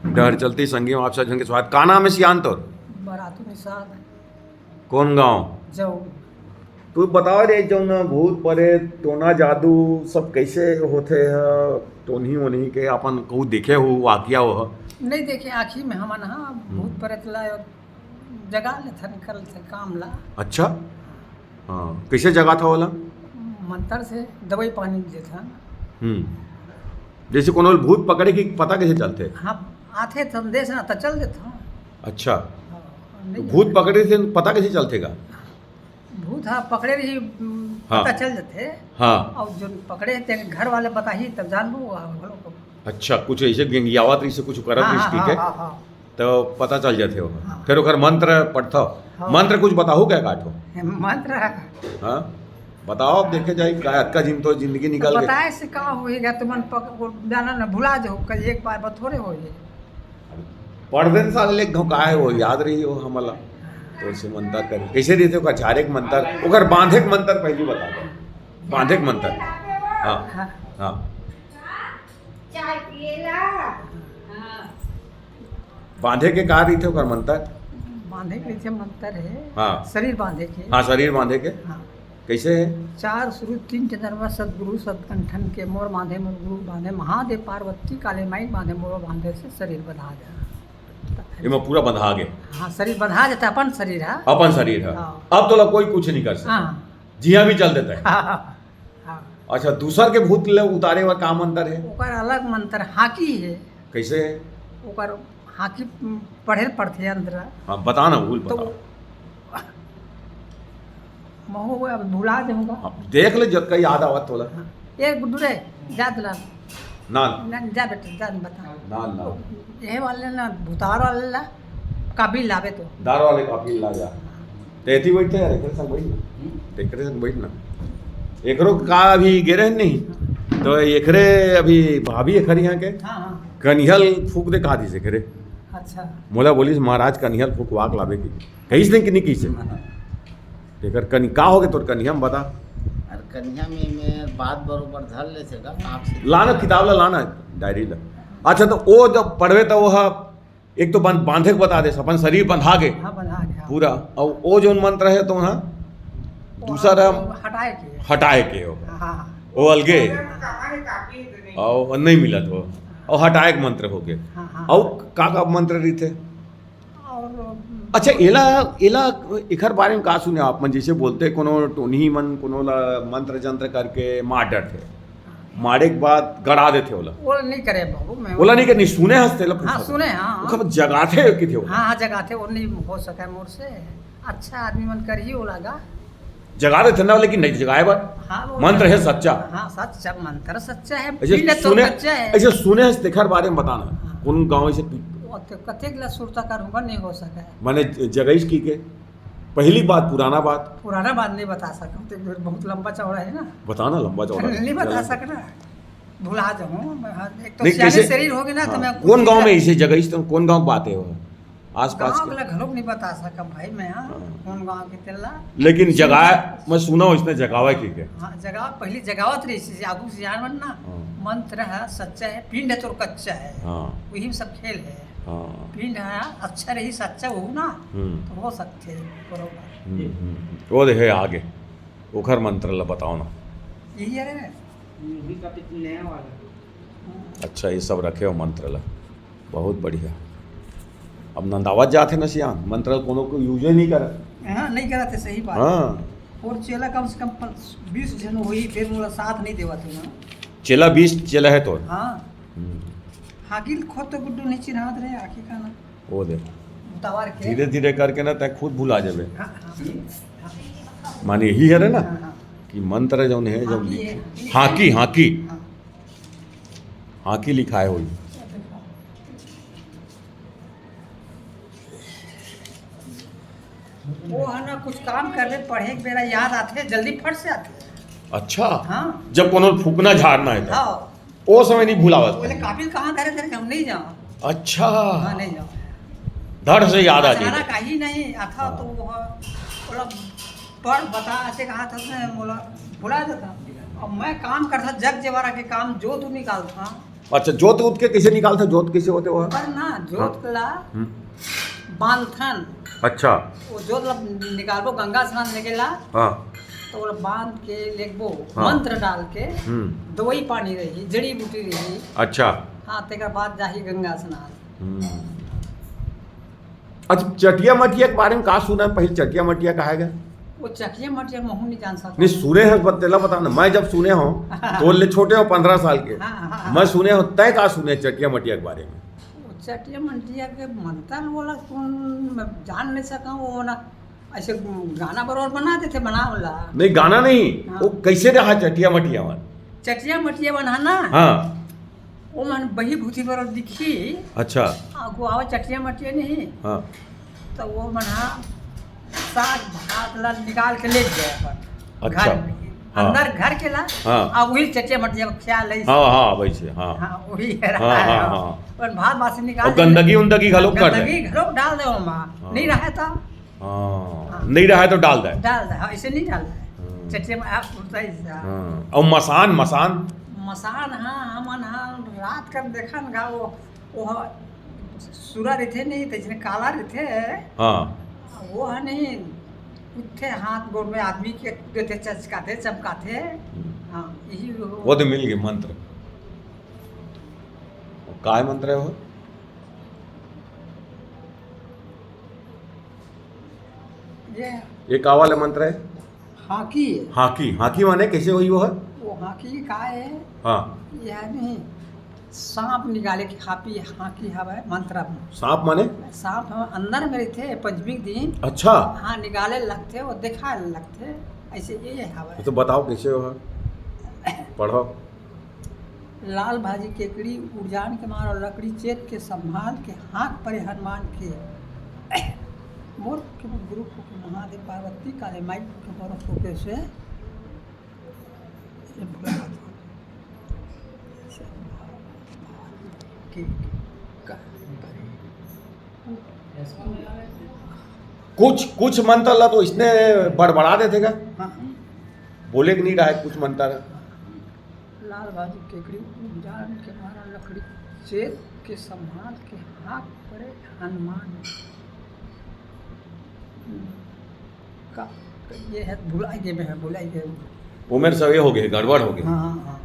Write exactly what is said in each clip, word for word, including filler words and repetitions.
डहर चलती संगी में आप सब झन के स्वागत। का नाम है सियान तोर? बरातू निषाद। कौन गांव? जऊ। तू बताओ रे, जौन भूत परेत, टोना जादू सब कैसे होथे ह? टोनही ओनही के अपन कहू देखे हो, वाकिया हो ह? नहीं देखे, आँखी में हमन ह भूत परेत ला जगा लेथन, कर लेथन काम ला। अच्छा। हाँ, कैसे जगाथा ओला? मंत्र से दवाई पानी देथन। हम्म। जैसे कोनो भूत पकड़े के पता कैसे चलथे? हाँ, आथे संदेश ना, त चल देथन। अच्छा। हाँ, नहीं तो भूत पकड़े से पता कैसे चलथे का? भूत, हाँ, पकड़े रही, हम्म, हाँ। पता चल जाथे। हाँ। और जो पकड़े हे, तेन घर वाले बताही, तब जान लू, हाँ, घलो को। अच्छा, कुछ ऐसे गेंगियावत रही से कुछ करत हाँ, रही हाँ, ठीक है? हाँ, हाँ। तो पता चल जाथे ओकर। हाँ। फिर ओकर मंत्र पढ़थव। हाँ। मंत्र कुछ बताहू क्या काठो? मंत्र? हाँ, बताओ, अब देखे जाए का, अतका जिन तो जिंदगी निकल गए। बताए से का होएगा, तुमन पक-, वो जाना ना, भुला जाओ, कल एक बार बस थोड़े होए। पढ़ देन साले, एक घों का है, वो याद रही हो हमला। तो से मंत्र कर, कैसे देथे ओकर झारे के मंत्र, ओकर बांधे के मंत्र पहली बता दो। बांधे के मंत्र। हाँ, हाँ। हाँ। चाय पिएला। हाँ। बांधे के का रहिथे ओकर मंतर? बांधे के रहिथे मंतर हे। हाँ। शरीर बांधे के। हाँ, शरीर बांधे के। हाँ। कैसे हे? चार सुरु तीन चंद्रमा सतगुरु सतकंठन के, मोर बांधे मोर गुरु बांधे, महादेव पार्वती काली माई बांधे, मोर बांधे से शरीर बंधा दे। एमा पूरा बंधा गे। हाँ, शरीर बंधा जाता, अपन शरीर है। अपन शरीर है। हाँ। अब तोला कोई कुछ नहीं कर सकता। हाँ। जिया भी चल देता है। हाँ, हाँ, हाँ। अच्छा, दूसर के भूत ले उतारे बर का मंतर हे? ओकर अलग मंतर हाकी हे। कैसे हे? ओकर हाकी, उम, पढ़े ल पड़थे अंदर। हाँ, बता ना, भूल तो बताओ। महू अब भुला दे होगा। अब देख ले, जतका याद आवत तोला। हाँ। ए गुड्डू रे, जा दुलार। ना। ना, जा बेटा, जा, बता। ना, ना। ये वाले ना, भुतार वाले ला, काबिल लावे तो। दार वाले काबिल ला जा। ते एती बैठ यार, एकरे संग बैठ ना। हम्म। ते एकरे संग बैठ ना। एकरो का अभी गे रहे नहीं? तो एकरे अभी भाभी एखर यहाँ के हाँ, हाँ। कनिहल फूक दे कहा दिस एकरे। अच्छा। मोला बोलिस, "महाराज, कनिहल फूकवा के लावे की।" कहिस नहीं कि नहीं कहिस? हाँ। तेकर कनि-, का होगे तोर कनिहा में बता? अरे कनिहा में, में बात बरोबर धर ले से का, काम से ला ना, किताब ला, ला ना, डायरी ला। अच्छा, तो ओ जब पढ़बे त ओ ह एक तो बंध-, बांधे के बता दे, अपन शरीर बंधा गे। हाँ, बंधा गे, हाँ। पूरा। अउ ओ जौन मंत्र हे तो ह वो दूसरा आप हटाए के। हटाए के हो। हाँ, हाँ। ओ अलगे। हाँ। अउ नहीं मिलत हो। अउ हटाए के मंत्र हो गे। हाँ, हाँ। अउ का का मंत्र रहिथे? और अच्छा, एला, एला, एखर बारे में का सुने आप मन? जैसे बोलते कोनो टोनही मन कोनो ला मंत्र जंत्र करके मार डरथे, मारे के बाद गड़ा देथे ओला। ओला नहीं करे बाबू, मैं ओला नहीं करे, नहीं सुने हस तेला पूछा हाँ, था। सुने, हाँ, हाँ। ओखर जगाथे किथे ओला? हाँ, हाँ, जगाथे, वो नहीं हो सके मोर से। अच्छा आदमी मन करही ओला गा। जगा देथे ना, लेकिन नहीं जगाए बर। हाँ, वो मंत्र है सच्चा। हाँ, सच्चा मंत्र सच्चा है, ऐसे पीले तो सुने, सच्चा है। ऐसे सुने हस तेखर बारे में बताना। हाँ। कौन गाँव से पी- वो तो कतेक ला सुरता कर होगा, नहीं हो सके। माने ज-, जगईस की के? पहली बात, पुराना बात। पुराना बात नहीं बता सकता, तो बहुत लंबा चौड़ा है ना। बताना लंबा चौड़ा। नहीं बता चलो। सकना, भुला जाऊँ मैं। हाँ, एक तो नहीं, सियाने कैसे? शरीर होगे ना, तो हाँ, मैं कुछ कौन गाँव में ऐसे जगईस तो कौन गाँव की बात है वो? आसपास गाँव के। वाला घलोक नहीं बता सकम भाई मैं, हाँ, हाँ। कौन गाँव के तेला। लेकिन सुन जगा, मैं सुना हूँ इसने जगावा की के। हाँ, जगावा, पहली जगावत रही से, आगू से जान मन ना, हाँ। मंत्र है, सच्चा है, पिंड है तोर कच्चा है। हाँ। वही में सब खेल है। हाँ। पिंड है, अच्छा रही, सच्चा हो ना, हम्म। तो हो सकते हैं, बरोबर। हम्म, हम्म, हम्म। वो दे है आगे, ओखर मंत्र ला बताओ ना। यही है रे। यही का पिंड नया वाला। अच्छा, ये सब रखे हो मंत्र ला, बहुत बढ़िया। अब नंदावत जात हे ना सियान, मंत्र कोनो को use ही नहीं करत। हाँ, नहीं करत हे, सही बात। हाँ। और चेला कम से कम पन-, बीस झन होही, फिर मोला साथ नहीं देवत हे ना। चेला बीस चेला है तो। हाँ। हम्म। हाकिल खुद तो गुड्डू नहीं चिन्हात रहे, आखिर का ना। वो दे। उतावर के। धीरे धीरे करके ना तै खुद भुला जाबे। हाँ, हाँ। माने यही है ना हाँ, हाँ। कि मंत्र जौन है, जौन हाकी है। Hockey, hockey. हाँ। हाँकी लिखाए होही। वो है ना, कुछ काम करबे, पढ़े के बेरा याद आथे, जल्दी फट से आथे। अच्छा। हाँ। जब कोनो फूकना झाड़ना है तो? हाँ। ओ समय नहीं भुलावत। बोले, "काबिल कहाँ धरे, धरे हम नहीं जाओ।" अच्छा। हाँ, नहीं जाओ। धड़ से याद आ जाए। अचानक आई नहीं, आता हाँ। तो वो, बोला, पढ़, बता, ऐसे कहा था उसने, बोला, भुला जाता। अब मैं काम करता, जग जवारा के काम, जो तू निकालता, अच्छा, जोत उत के कइसे निकालथे? जोत कइसे होथे वो? पर ना, जोत हाँ। ला हम्म। बांधथन। अच्छा। वो जोत ला निकालबो, गंगा स्नान लेके ला। हाँ। तो ओला बांध के लेगबो, हाँ। मंत्र डाल के, हम्म। दवाई पानी रही, जड़ी बूटी रही। अच्छा। हाँ, तेकर बाद जाही गंगा स्नान। हम्म। अच्छा, चटिया मटिया के बारे में का सुना है? पहले चटिया मटिया कहा गया? वो चटिया मटिया महू नहीं जान सकता। नहीं, सुने हैं, पर तेला बता ना, मैं जब सुने हूँ, तो ले छोटे हो, पंद्रह साल के। हाँ, हाँ, हाँ। मैं सुने हूँ, तय का सुने चटिया मटिया के बारे में? वो चटिया मटिया के मंत्र वाला कौन, मैं जान नहीं सका, वो ना ऐसे गाना बरोबर बना देथे, बना वाला। नहीं, गाना नहीं, हाँ। वो कैसे रहा चटिया मटिया वाला? चटिया मटिया बना ना। हाँ। ओमन बही भूती बर दिखही। अच्छा। आगू आवा चटिया मटिया नहीं। हाँ। तो वो मन हा साग भात ला निकाल के ले गए अपन अच्छा। घर में। हाँ। अंदर घर के ला। हाँ। आ वही चटिया मटिया ख्याल है। हाँ, हाँ, वैसे, हाँ। हाँ, वही है हाँ, रहा हाँ, है। हाँ। अपन भात बासी निकाल और के गंदगी उंदगी घलोक कर दे। गंदगी घलोक डाल दे ओमा। हाँ। नहीं रहा था। हाँ। हाँ। नहीं रहा है तो डाल दे। डाल दे, हाँ, ऐसे नहीं डाल दे। हम्म। चटिया में आप उड़ता ही था। हाँ। और मसान, मसान? मसान, हाँ, हमन हाँ रात कर देखन गा वो, वो सुरा रहिथे नहीं, तो इसने काला रहिथे। हाँ। वो है नहीं, उठे हाथ गोड़ में आदमी के देथे, चचकाथे, चमकाथे। हम्म। हाँ, यही वो। वो तो मिल गए मंत्र। काय मंत्र है वो? ये ये का वाला मंत्र है? हाकी है। हाकी, हाकी माने कैसे होही वो है? वो हाकी का है? हाँ। ये है नहीं, सांप निकाले के हापी, हाकी हवे मंत्र में। सांप माने? सांप हम अंदर में रहिथे पंचमी के दिन। अच्छा। हाँ, निकाले लगथे, वो देखा लगथे, ऐसे ये हवे। तो बताओ कैसे हो है? पढ़ो। लाल भाजी केकड़ी उड़जान के मारो लकड़ी चेत के संभाल के हाँक परे हनुमान के। मोर के गुरु को के महादेव पार्वती काले माई को के मोर को के से ये भुला दो। के का करे। कुछ, कुछ मंत्र ला तो इसने बड़बड़ा देथे का? हाँ। बोले कि नहीं रहा है कुछ मंत्र। लाल भाजी केकड़ी उजाड़ के मारा लकड़ी चेत के संभाल के हाँक परे हनुमान। का ये है, भुलाई गए, मैं है, भुलाई गए। उमेर सवे हो गए, गड़बड़ हो गए। हाँ, हाँ, हाँ।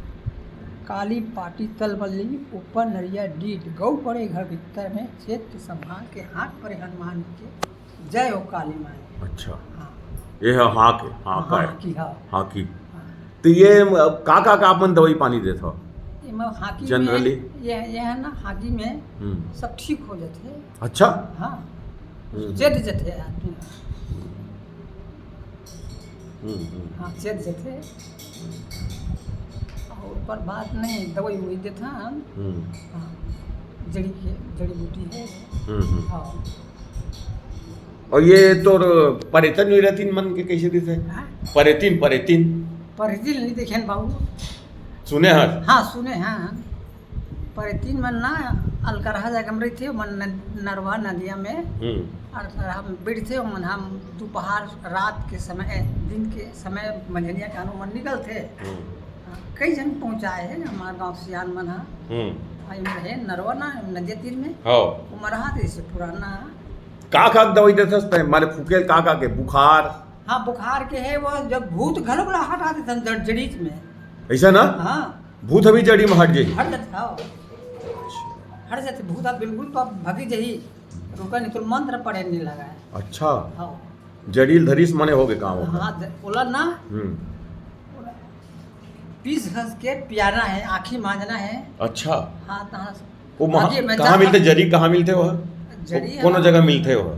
काली पाटी तलबल्ली ऊपर नरिया डीड, गऊ पड़े घर भीतर में, चेत के संभाल के हाँक परे हनुमान के, जय हो काली माई। अच्छा। हाँ। ये है हाँक, हाँक हाँ, है। हाँकी, हाँ। हाँकी। हाँ। तो ये अब का, का, का अपन दवाई पानी देत हो? एमा हाँकी Generally? में, ये, ये है ना, हाँकी में हम्म। सब ठीक हो जाते हैं। अच्छा। हाँ। हम्म। चेत जथे आदमी। हम्म, हम्म। हाँ, चेत जथे। और ओकर बाद नहीं, दवाई ववाई देथन। हम्म। हाँ, जड़ी के, जड़ी बूटी है। हम्म, हम्म। हाँ। और ये तोर परेतन वेरेतिन मन के कैसे दिखे? हाँ? परेतिन, परेतिन। परेतिन नहीं देखे बाबू। सुने हस? हाँ, सुने हैं। परेतिन मन ना अलकरहा जगह में रहिथे, मन न-, नरवा नदिया में हम्म। अलकरहा में बैठथे, मन हम दोपहर रात के समय, दिन के समय मंझनिया के आनो मन निकलथे। हम्म। हाँ, कई झन पहुँचाए हे हमार गाँव सियान मन हा। हम्म। हाँ, एमे रहे नरवा ना, नदिया तीर में। हाँ। वो मरहा जैसे पुराना। का का दवाई देथस तैं? माने फूके का का के? बुखार? हाँ, बुखार के है वो, जब भूत घलोक ला हटा देथन जड़-, जड़ीच में। ऐसा ना? हाँ। भूत अभी जड़ी में हट जाई। हट जाथे, हाँ। हट जाथे, भूत अब बिल्कुल तो अब भगी जही। रुका नहीं तो मंत्र पढ़े नहीं लगा है। अच्छा। हाँ। जड़ी ल धरिस माने हो गए काम ओकर। हाँ, ज-, ओला ना, हम्म। पीस घस के पियाना है, आँखी मांजना है। अच्छा। हाँ, तहाँ से वो महा-, आगे मैं कहाँ जाता मिलथे? जरी कहाँ मिलथे वो? जरी वो कोनो है जगह मिलथे वो?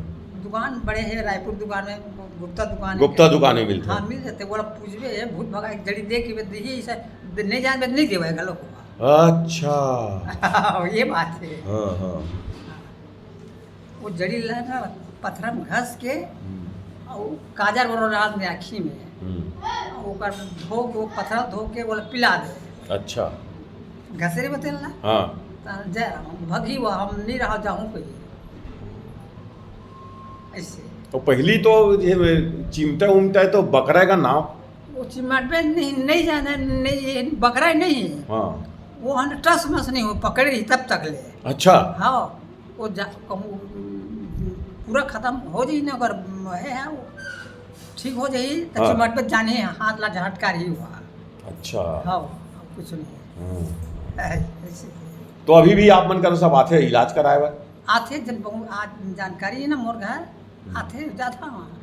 दुकान बड़े है, रायपुर दुकान में, गुप्ता दुकान है। गुप्ता दुकान में मिलथे। हाँ, मिल जाथे। ओला पूछबे, "भूत भगा एक जड़ी दे के दीही," ऐसा दे-, नहीं जानबे, नहीं देवे घलो को। अच्छा। ये बात है। हाँ, हाँ। वो जड़ी ला ना पथरा में घस के हम्म। और काजर वाला रात में आँखी में हम्म। और ओकर धो के, वो पथरा धो के ओला पिला दे। अच्छा। घसेरे बतेल ना? हाँ। त जय राम, भगी वो हम नहीं रहा जाऊँ कहिए। ऐसे। तो पहली तो ये चिमटा उमटा है तो बकरा का नाम? वो चिमटबे नहीं, नहीं जाने, नहीं, ये बकरा नहीं है। हाँ। वो हन टस मस नहीं हो, पकड़े रही तब तक ले। अच्छा। हाँ, वो जा, कहूँ पूरा खत्म हो जाई ना, अगर है, है वो ठीक हो जाई तो हाँ। चिमट पे जाने हाथ ला झटका रही हुआ। अच्छा। हाँ, कुछ नहीं हम्म। है। ऐसे तो अभी भी आप मन कर सब आथे इलाज कराए बर? आथे जब बहुत आज जानकारी है ना मोर घर, आथे जाता वहाँ।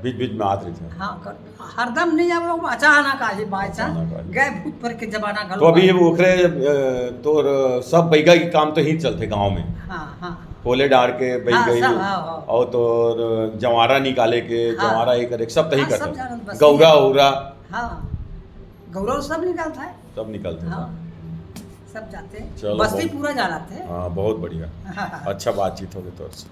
बीच बीच में आत रहिथे। हाँ, कर, हरदम नहीं आवे, वो अचानक आही, बाई चांस। अचानक आही। गए भूत पर के जमाना घलो तो अभी बा। ये ओखरे अ, तोर सब बैगा के काम तो ही चलथे गांव में। हाँ, हाँ। पोले डार के बई हाँ, गई सब, हाँ, हाँ। और तोर जवारा निकाले के, हाँ। जवारा ये करे, सब तही हाँ, सब करथे। जानत बस। गौरा उरा हाँ, गौरा सब निकलता है। सब निकलथे। हाँ, सब जाते हैं। चलो, बस्ती बहुत- पूरा जाना थे। हाँ, बहुत बढ़िया। हाँ, अच्छा बातचीत हो गई तोर से।